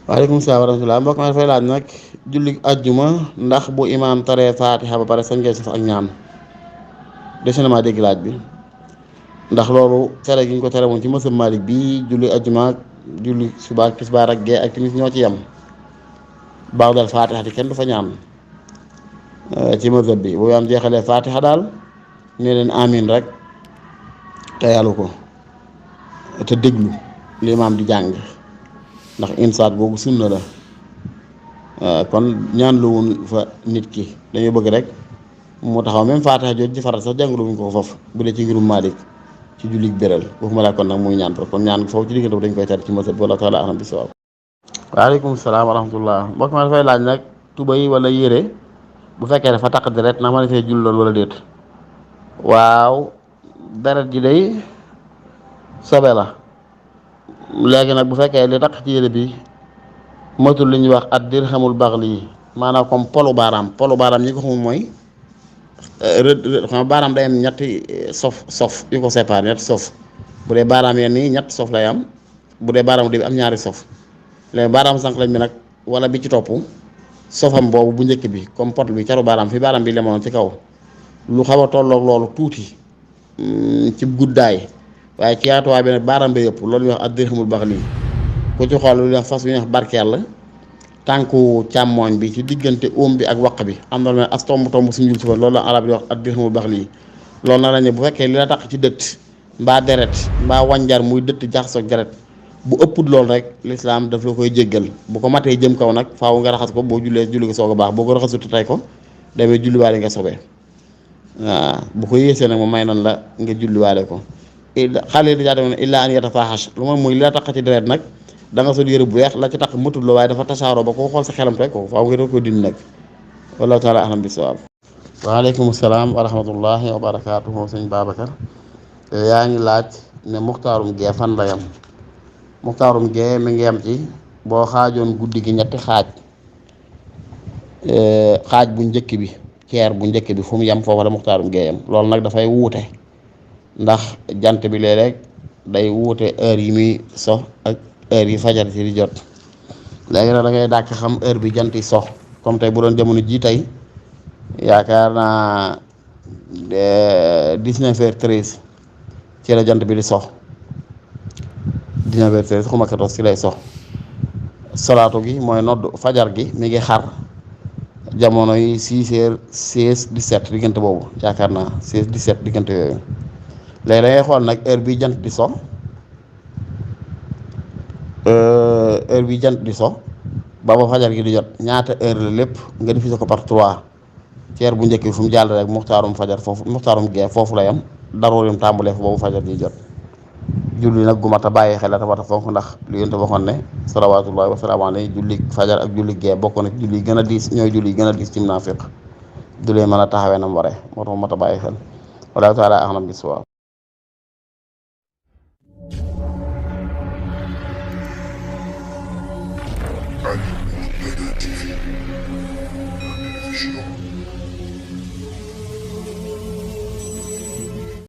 waaleykum salaam wa rahmatulah mbokk ma dafay laaj nag julli ajjuma ndax bu imaam taree faatiha ba pare sañ ngay saf ak ñaan dese na maa dégg laaj bi ndax loolu tere gi ñu ko tere moom ci mësam Maalik bi julli ajjuma ak julli suba ak tisbaar ak gee ak timis ñoo ci yem baax dal faatiha te kenn du fa ñaan ci mësam bi bu yaam jeexalee faatiha daal ne leen amin rek te yàllu ko te déglu li imaam di jàng ndax insaat boobu sunna la kon ñaan lu woon fa nit ki dañoo bëgg rek mu taxaw même faatiha jooju ci faral sax jàngalu wuñ ko foofu bu dee ci ngirum Maalik ci jullit béral waxuma laa kon nag muy ñaan kon ñaan foofu ci diggante dañ koy tar ci masab wala taala alam bi sawaab. waaleykum salaam wa rahmatullah mbokk ma dafay laaj nag tubay wala yére bu fekkee dafa taq deret ndax ma ne fee jull lool wala déet waaw deret ji day sobe la léegi nag bu fekkee li taq ci yére bi matul li ñuy wax at dirhamul baxli yi maanaam comme polu baaraam ñi ko xamul mooy rëdd xam baaraam day am ñetti sof yu ko séparé ñetti sof bu dee baaraam yenn nii ñetti sof lay am bu dee baaraam di am ñaari sof léegi baaraam sànq lañ bi nag wala bi ci topp sofam boobu bu njëkk bi comme pot bi caru baaraam fi baaraam bi lemoon ci kaw lu xaw a tolloog loolu tuuti ci guddaay waaye ci yaatuwaay bi nag baaraam bi yëpp loolu ñuy wax ak dirhamul baxli ku ci xool lu ñuy wax fas yu ñuy wax barkeel tànku càmmooñ bi ci diggante óom bi ak waq bi am na lu ne as tomb si njul suba loolu la arab di wax ak dirhamul baxli loolu na la ne bu fekkee li la tax ci dëtt mbaa deret mbaa wanjar muy dëtt jaxasoog deret bu ëpput loolu rek lislaam daf la koy jéggal bu ko matee jëm kaw nag faaw nga raxas ko boo jullee julli ko soog a baax boo ko raxasut tey ko demee julliwaale nga sobee waaw bu ko yéesee nag moom may nan la nga julliwaale ko xale yi di jaa dem ne illaa an yatafaaxash lu moom muy li la tax ci deret nag da nga sol yére bu weex la ci tax matul la waaye dafa tasaaroo ba koo xool sa xelam rek ko faaw nga doon ko dindi nag wallahu taala alam bi sawaab. waaleykum salaam wa rahmatullahi wa barakaatuhu sëñ Babacar yaa ngi laaj ne muxtaarum gee fan la yam muxtaarum gee mi ngi yam ci boo xaajoon guddi gi ñetti xaaj bu njëkk bi ceer bu njëkk bi fu mu yem foofu la muxtaarum gee yam loolu nag dafay wuute ndax jant bi léeg-léeg day wuute heure yi muy so ak heure yi fajar si di jot léegi nag da ngay dàkk xam heure bi jant yi so comme tey bu doon jamono ji tey yaakaar naa 19h13 ci la jant bi di so 19h13 xuma 14 ci lay so salaatu gi mooy nodd fajar gi mi ngi xar jamono yi 6h16 17 diggante boobu yaakaar naa 16 17 diggante yooyu léegi da ngay xool nag heure bi jant di so heure bi jant di so ba fajar gi di jot ñaata heure la lépp nga diviser ko par 3 ceer bu njëkk bi fu mu jàll rek muxtaarum fajar foofu muxtaarum gee foofu la yam daruurim tàmbalee fa boobu fajar gi jot julli nag gu mat a bàyyi xel la te mat a fonk ndax lu yéen te waxoon ne salawaatullaahi wa salaamu alayhi julli fajar ak julli gee bokk na julli gën a diis ñooy julli gën a diis ci munaafiq du leen mën a taxawee na mu waree moo tax mat a bàyyi xel wallaahu taala a'lam bis-sawaab. Animal Media TV, la télévision